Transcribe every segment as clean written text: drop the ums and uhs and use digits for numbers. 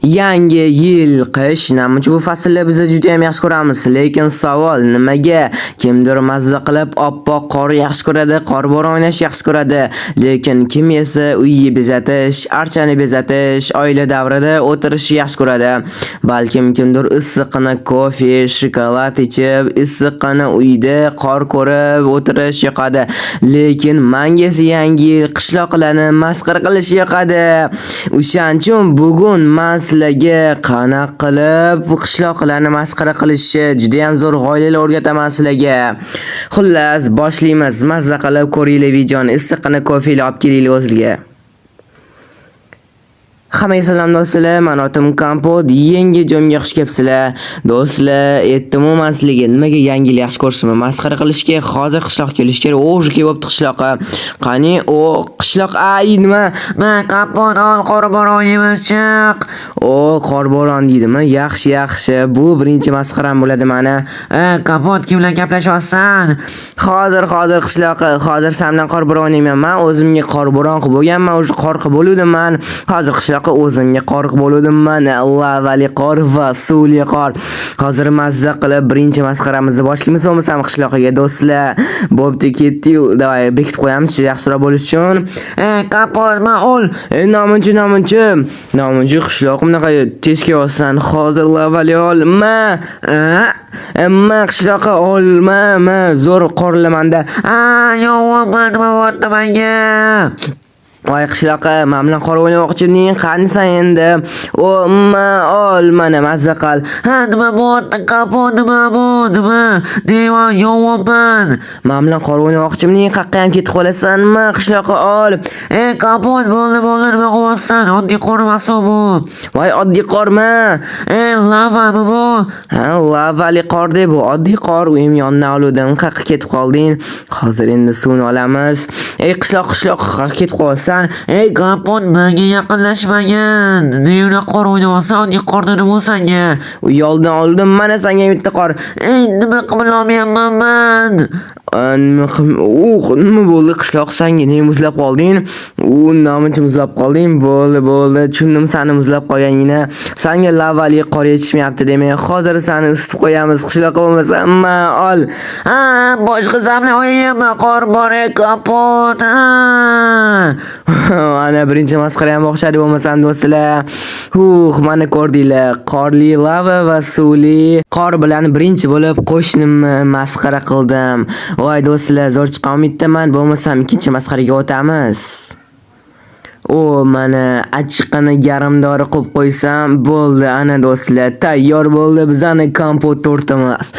Yangi yil, qish, namuncha bu faslni biz juda ham yaxshi ko'ramiz. Lekin savol nimaga? Kimdir mazza qilib oppoq qor yaxshi ko'radi, qor bo'ron o'ynashni yaxshi ko'radi. Lekin kim esa uyni bezatish, archani bezatish, oila davrida o'tirishni yaxshi ko'radi. Balkim kimdir issiqqina kofe, shokolad ichib, issiqqina uyda qor ko'rib o'tirish yoqadi. Lekin manga esa yangi yil qishloqlarni masxara qilish yoqadi. O'shaning uchun bugun man sizlarga qanaqa qilib qishloqlarni masxara qilishni juda ham zo'r g'oyalar o'rgataman sizlarga. Xullas, boshlaymiz. Mazza qilib ko'ringlar videoni. Issiqqina kofelar olib kelinglar o'zingizga. Hammaga salom do'stlar, men otim Kompot. Yangi joyimga xush kelibsizlar. Do'stlar, aytdim-u man sizlarga nimaga yangi yil yaxshi ko'rishimni masxara qilishga hozir qishloq kelish kerak. O, уже kelyapti qishloqqa. Qani, o qishloq, ay nima? Ma Kompot, ol, qor bo'ron yemiz, chiq. O, qor bo'ron deydimi? Yaxshi, yaxshi. Bu birinchi masxaram bo'ladi mani. E, Kompot, kim bilan gaplashyapsan? Hozir, hozir qishloqqa, hozir san bilan qor bo'ron o'ynayman. Man o'zimga qor bo'ron qilib bo'lganman, уже qor qilib bo'luvdim man. Hozir qishloqqa o'zimga qor qilib bo'luvdim man. Lavali qor va suvli qor. Hozir mazza qilib birinchi masxaramizni boshlaymiz bo'lmasam qishloqqa do'stlar. Bo'pti, ketdik. Давай bekitib qo'yamiz, yaxshiroq bo'lishi uchun. E, Kompot, ma ol. E, namunchi, namunchi. Namunchi qishloq bunaqa tez kelyapsan. Hozir lavali ol. Ma. A, ma qishloqqa olma, ma zo'r qorlamanda. A, yo'q, nima bo'lyapti menga? Voy qishloqqa, men bilan qor o'ynamoqchimding, qanisan endi? O, ma ol, mana mazza qil. Ha, nima bo'lyapti, Kompot, nima bu, nima? Deyman, yo'qman. Men bilan qor o'ynamoqchimding, qayerqa ham ketib qolasan, ma qishloqqa ol. E, Kompot, bo'ldi, bo'ldi, nima qilyapsan? Oddiy qor emas bu. Voy, oddiy qormi? E, lavami bu? Ha, lavali qor deb bu oddiy qor, uyim yonidan oluvdim. Qayerqa ketib qolding? Hozir endi suvni olamiz. Ey qishloq, qishloq, qayerqa ketib qolasan? Ey, Kompot, menga yaqinlashmagin. Nima qor o'ynayapsan? Oddiy qor nima bu senga? Uy oldidan oldim, mana senga bitta qor. Ey, nima qilolmayapman man? Nima nima bo'ldi qishloq, sanga nega muzlab qolding? U namuncha muzlab qolding? Bo'ldi, bo'ldi, tushundim sani muzlab qolganingni. Sanga lavali qor yetishmayapti demak. Hozir sani isitib qo'yamiz qishloqqa bo'lmasa, ma ol. Ha, boshqa samni o'ynayapman, qor bor, ey, Kompot. Ha. Ana birinchi masxara ham o'xshadi bo'lmasam do'stlar. Huh, mana ko'rdinglar, qorli lava va suvli qor bilan birinchi bo'lib qo'shnimni masxara qildim. Voy do'stlar, zo'r chiqqan umiddaman. Bo'lmasam ikkinchi masxaraga o'tamiz. O, mana achchiqqina garmdori qo'yib qo'ysam bo'ldi. Ana do'stlar, tayyor bo'ldi bizani kompot tortimiz.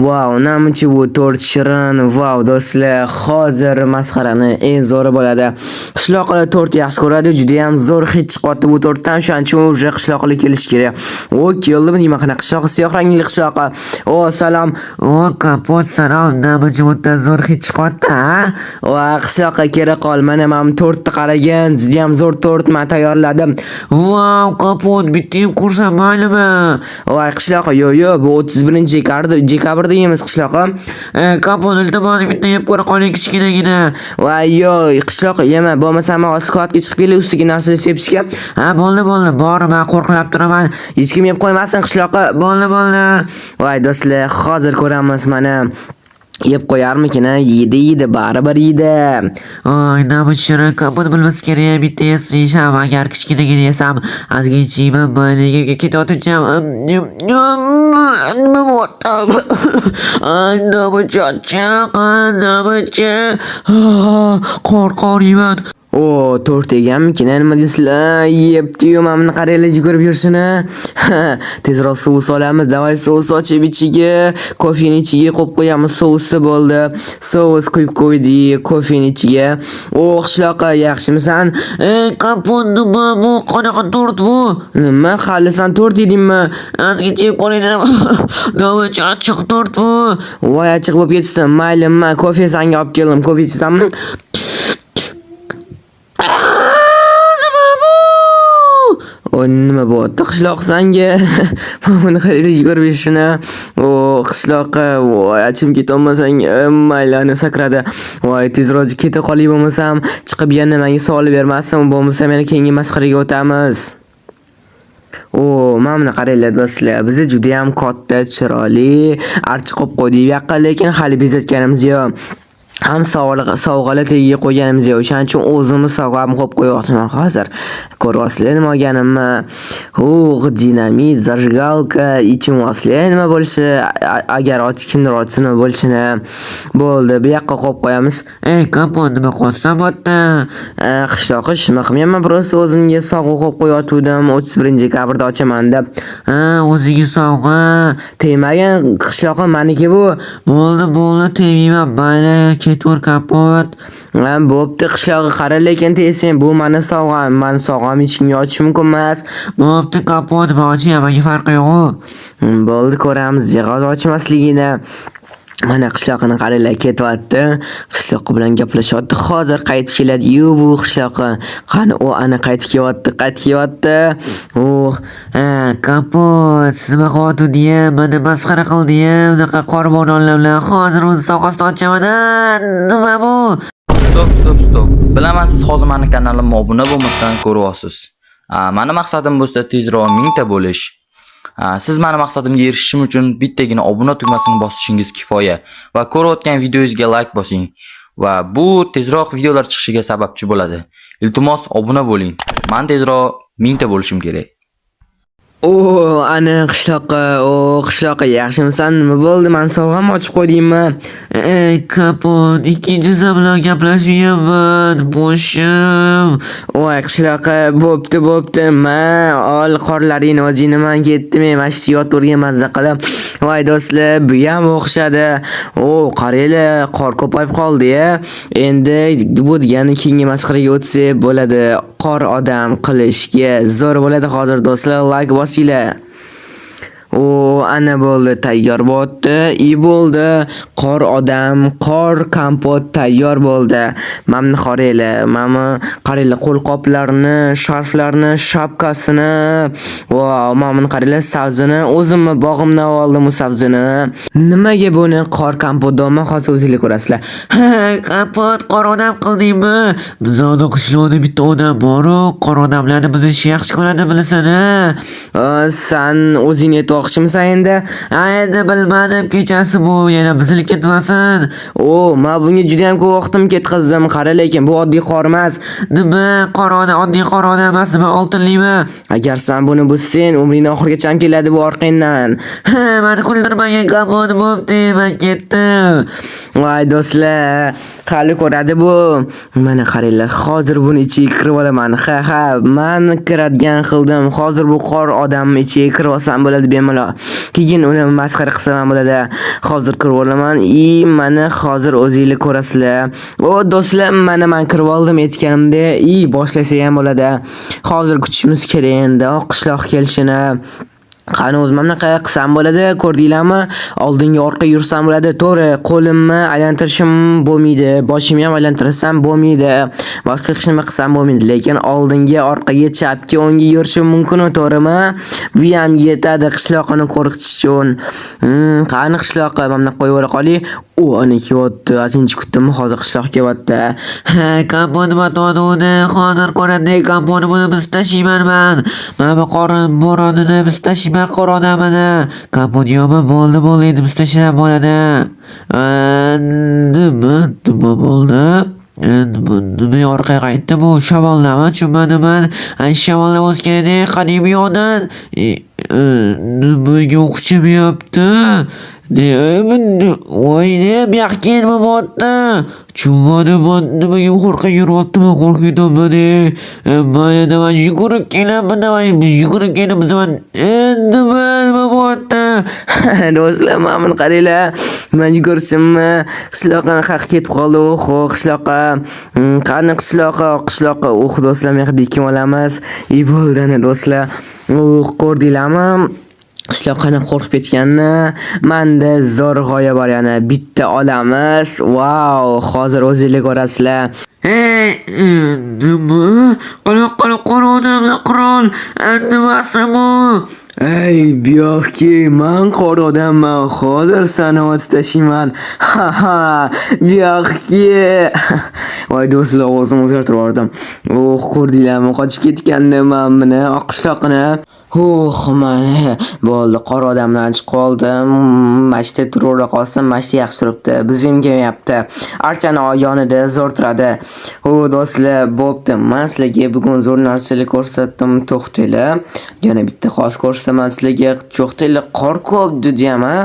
Vau, namuncha bu tort shirin. Vau do'stlar, hozir masxarani eng zo'ri bo'ladi. Qishloqlar tort yaxshi ko'radi, juda ham zo'r hid chiqyapti bu tortdan. O'shaning uchun уже qishloqlar kelish kerak. O, keldimi deyman, qanaqa qishloq, siyoh rangli qishloqqa. O, salom. O, Kompot, salom. Namuncha o'ta zo'r hid chiqyapti, ha? Va qishloqqa kela qol. Mana men tortni qaragin, juda ham zo'r tort men tayyorladim. Vau, Kompot, bitta yeb ko'rsam maylimi? Voy qishloqqa, yo yo, bu 31 dekabrda yeymiz qishloqqa. E, Kompot, iltimos, bitta yeb ko'ra qoling kichkinagina. Voy yo, qishloqqa yema, bo'lmasa men skladga chiqib kelib ustiga narsalar sepishga. Ha, bo'ldi, bo'ldi. Bor, men qo'rqilab turaman. Hech kim yeb qo'ymasin qishloqqa. Bo'ldi, bo'ldi. Voy do'stlar, hozir ko'ramiz mana. Yeb qo'yarmikin, a? Yeydi, yeydi, baribir yeydi. Oy, namuncha shirin, Kompot bilmas kerak, bitta yesam, agar kichkinagina yesam, ozgincha yeyman, mayli, ketayotgancha nima bo'lyapti? Ay, namuncha achchiq, namuncha qor, qor yeyman. O, tort yeganmikin, nima deysizlar? Yebdi-yu, mana buni qaranglar yugurib yurishini. Tezroq sous olamiz. Давай sous ochib ichiga, kofeni ichiga qo'yib qo'yamiz. Sousi bo'ldi. Sous quyib qo'ydik kofeni ichiga. O, qishloqqa, yaxshimisan? Ey, Kompot, nima bu? Qanaqa tort bu? Nima, hali san tort yedingmi? Ozgincha yeb ko'ray dedim. Namuncha achchiq tort bu. Voy, achchiq bo'lib ketsin. Mayli, ma kofe sanga olib keldim. Kofe ichasanmi? Nima bu? O, nima bo'lyapti qishloq sanga? Buni qaranglar yugurib yurishini. O, qishloqqa, voy, achim ketolmasang, mayli, ana sakradi. Voy, tezroq keta qolay bo'lmasam, chiqib yana menga savol bermasin, bo'lmasam yana keyingi masxaraga o'tamiz. O, mana buni qaranglar, do'stlar. Bizda juda ham katta, chiroyli archa qo'yib qo'ydik bu yoqqa, lekin hali bezatganimiz yo'q. Ham sovg'alar tagiga qo'yganimiz yo'q. O'shaning uchun o'zimiz sovg'amni qo'yib qo'ymoqchiman hozir. Ko'ryapsizlar nima olganimni? Uh, dinamit, зажигалка, ichimyapsizlar nima bo'lishi, agar kimdir ochsa nima bo'lishini. Bo'ldi, bu yoqqa qo'yib qo'yamiz. Ey, Kompot, nima qilyapsan bu yerda? Qishloqi, nima qilmayapman, просто o'zimga sovg'a qo'yib qo'yayotgandim, 31 dekabrda ochaman deb. Ha, o'zingga sovg'a. Tegmagin, qishloqi, maniki bu. Bo'ldi, bo'ldi, tegmayman. Mayli, ketaver, Kompot. Ha, bo'pti, qishlog'i, qara, lekin tegsin, bu mani sovg'am, mani sovg'amni hech kimga ochish mumkin emas. Bo'pti, Kompot, men ochyapman, menga farqi yo'q. Bo'ldi, ko'ramiz, hozir ochmasligini. Mana qishloqini qaranglar, ketyapti. Qishloqi bilan gaplashyapti. Hozir qaytib keladi-yu bu qishloqi. Qani, u ana qaytib kelyapti, qaytib kelyapti. Uh, Ha, Kompot, nima qilyotgandi? Meni masxara qildi-ya, unaqa qor bo'ronlar bilan. Hozir uni sovg'asini ochaman. Ha, nima bu? Стоп, стоп, стоп. Bilaman, siz hozir meni kanalimga obuna bo'lmasdan ko'ryapsiz. Mani maqsadim bo'lsa tezroq 1000 ta bo'lish. Siz mani maqsadimga erishishim uchun bittagina obuna tugmasini bosishingiz kifoya va ko'rayotgan videongizga like bosing va bu tezroq videolar chiqishiga sababchi bo'ladi. Iltimos, obuna bo'ling. Men tezroq 1000 ta bo'lishim kerak. O, ana qishloqqa, o, qishloqqa, yaxshimisan? Nima bo'ldi? Mani sovg'amni ochib qo'ydingmi? Ey, Kompot, ikkinchi bilan gaplashmayapman. Boshim. Voy, qishloqqa, bo'pti, bo'pti. Ma, ol qorlaringni o'zingni, man ketdim, mana shu yotavergan mazza qilib. Voy, do'stlar, bu ham o'xshadi. O, qaranglar, qor ko'payib qoldi-ya. Endi bu degani keyingi masxaraga o'tsak bo'ladi. Qor odam qilishga zo'r bo'ladi hozir, do'stlar, like bosinglar. O, ana bo'ldi, tayyor bo'pti. I bo'ldi. Qor odam, qor Kompot tayyor bo'ldi. Mana buni qaranglar, mana qaranglar qo'lqoplarni, sharflarni, shapkasini. Vau, mana buni qaranglar, sabzini. O'zimni bog'imdan oldim bu sabzini. Nimaga buni qor Kompot deyapman, hozir o'zinglar ko'rasizlar. Ha, Kompot, qor odam qildingmi? Bizani qishloqda bitta odam bor-u, qor odamlarni buzishni yaxshi ko'radi, bilasan, ha? San o'zing aytmoqchimisan endi? Ha, endi bilmadim, kechasi bu yana buzilib ketmasin. O, men bunga juda ham ko'p vaqtim ketkazdim. Qara, lekin bu oddiy qor emas. Nima, qor odam, oddiy qor odam emas, nima, oltinlimi? Agar san buni buzsang, umringni oxirigacha keladi bu orqangdan. Ha, mani kuldirmagin, Kompot, bo'pti, men ketdim. Voy, do'stlar, hali ko'radi bu. Mana qaranglar, hozir buni ichiga kirib olaman. Ha, man kiradigan qildim. Hozir bu qor odamni ichiga kirib olsam bo'ladi bemalol. Keyin uni masxara qilsam ham bo'ladi. Hozir kirib olaman. I mana hozir o'zinglar ko'rasizlar. O, do'stlar, mana man kirib oldim aytganimdek. I boshlasa ham bo'ladi. Hozir kutishimiz kerak endi oq qishloq kelishini. Qani, o'zim bunaqa qilsam bo'ladi, ko'rdinglarmi? Oldinga, orqaga yursam bo'ladi. To'g'ri, qo'limni aylantirishim bo'lmaydi, boshimni ham aylantirsam bo'lmaydi. Boshqa hech nima qilsam bo'lmaydi, lekin oldinga, orqaga, chapga, o'ngga yurishim mumkin, to'g'rimi? Bu ham yetadi qishloqini qo'rqitish uchun. Qani qishloqi, mana bunaqa qo'yib yubora qoling. U ana kelyapti. Ozgincha kutdim, hozir qishloq kelyapti. Ha, Kompot, nima uni hozir ko'radi, Kompot, buni biz tashiyman man. Mana bu qor bo'ronini biz tashiyman, qor odamini. Kompot yo'qmi? Bo'ldi, bo'ldi, endi biz tashlab bo'ladi. Nima, nima bo'ldi? Nima, orqaga qaytdi bu? Shamollami? Tushunmadim man. Ay, shamollab o'z kerak, qani bu yoqdan? Nimaga o'xshamayapti? Ne, voy, ne, bu yoqqa nima bo'lyapti? Tushunmadim man, nimaga qo'rqib yuryapti, man qo'rqib ketyapman. Mayli, давай yugurib kelaman, давай yugurib kelib man. Nima, nima bo'lyapti? Do'stlar, mana buni qaranglar. Man yugurishimni qishloqqa qaq ketib qoldi. Oho, qishloqqa. Qani qishloqqa, qishloqqa. Uh, do'stlar, bu yoqqa bekinib olamiz. I bo'ldi ana, do'stlar. Uh, ko'rdinglarmi? Qishloq qanaqa qo'rqib ketganini. Manda zo'r g'oya bor, yana bitta olamiz. Vau, hozir o'zinglar ko'rasizlar. Ey, nima? Qanaqa qilib qor odamni qirol? Nimasi bu? Ey, buyoqki, man qor odamman. Hozir seni otib tashlayman. Ha ha, buyoqki. Voy, do'stlar, ovozimni o'zgartirib yubordim. Oh, ko'rdinglarmi? Qochib ketganini man buni, oq qishloqini. Huh, mana bo'ldi, qor odamdan chiqib qoldim. Mashta turavera qolsin, mashta yaxshi turibdi. Bizga kelmayapti. Archani yonida zo'r turadi. Hu do'stlar, bo'pti. Men sizlarga bugun zo'r narsalar ko'rsatdim. To'xtanglar. Yana bitta xos ko'rsataman sizlarga. To'xtanglar, qor ko'p judayam, a?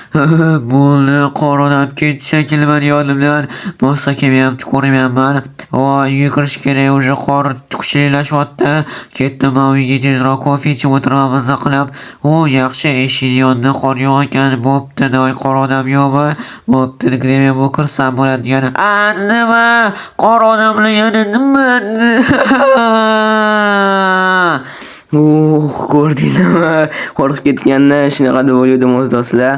Bo'ldi, qor odam ketdi shekilli mani yonimdan. Boshqa kelmayapti, ko'rmayapman. Voy, uyga kirish kerak, уже qor kuchlilashyapti. Ketdim man uyga, tezroq kofe ichib o'tiraman maza qilib. O, yaxshi, eshikni yonida qor yo'q ekan. Bo'pti, voy, qor odam yo'qmi? Bo'pti, demak bu kirsam bo'ladi yana. A, nima? Qor odamlar yana nima? Uh, ko'rdinglarmi? Qo'rqib ketganni shunaqa deb o'yladim o'zi do'stlar.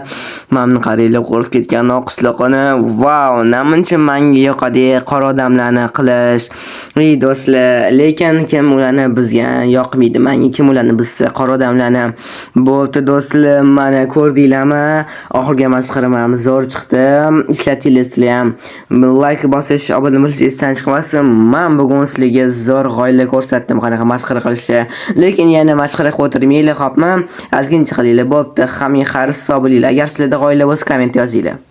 Mana buni qaranglar, qo'rqib ketgan qishloqini. Vau, namuncha menga yoqadi qor odamlarni qilish. Ey do'stlar, lekin kim ularni bizga yoqmaydi, menga kim ularni buzsa qor odamlarni. Bo'pti do'stlar, mana ko'rdinglarmi? Oxirgi masxaram zo'r chiqdi. Ishlatinglar sizlar ham. Like bosish, obuna bo'lish esdan chiqmasin. Men bugun sizlarga zo'r g'oyalar ko'rsatdim, qanaqa masxara qilishni. Lekin yana masxara qilib o'tirmanglar, xo'pmi? Ozgincha qilinglar. Bo'pti, hamma xayr, sog' bo'linglar. Agar sizlarda g'oyalar bo'lsa, komment yozinglar.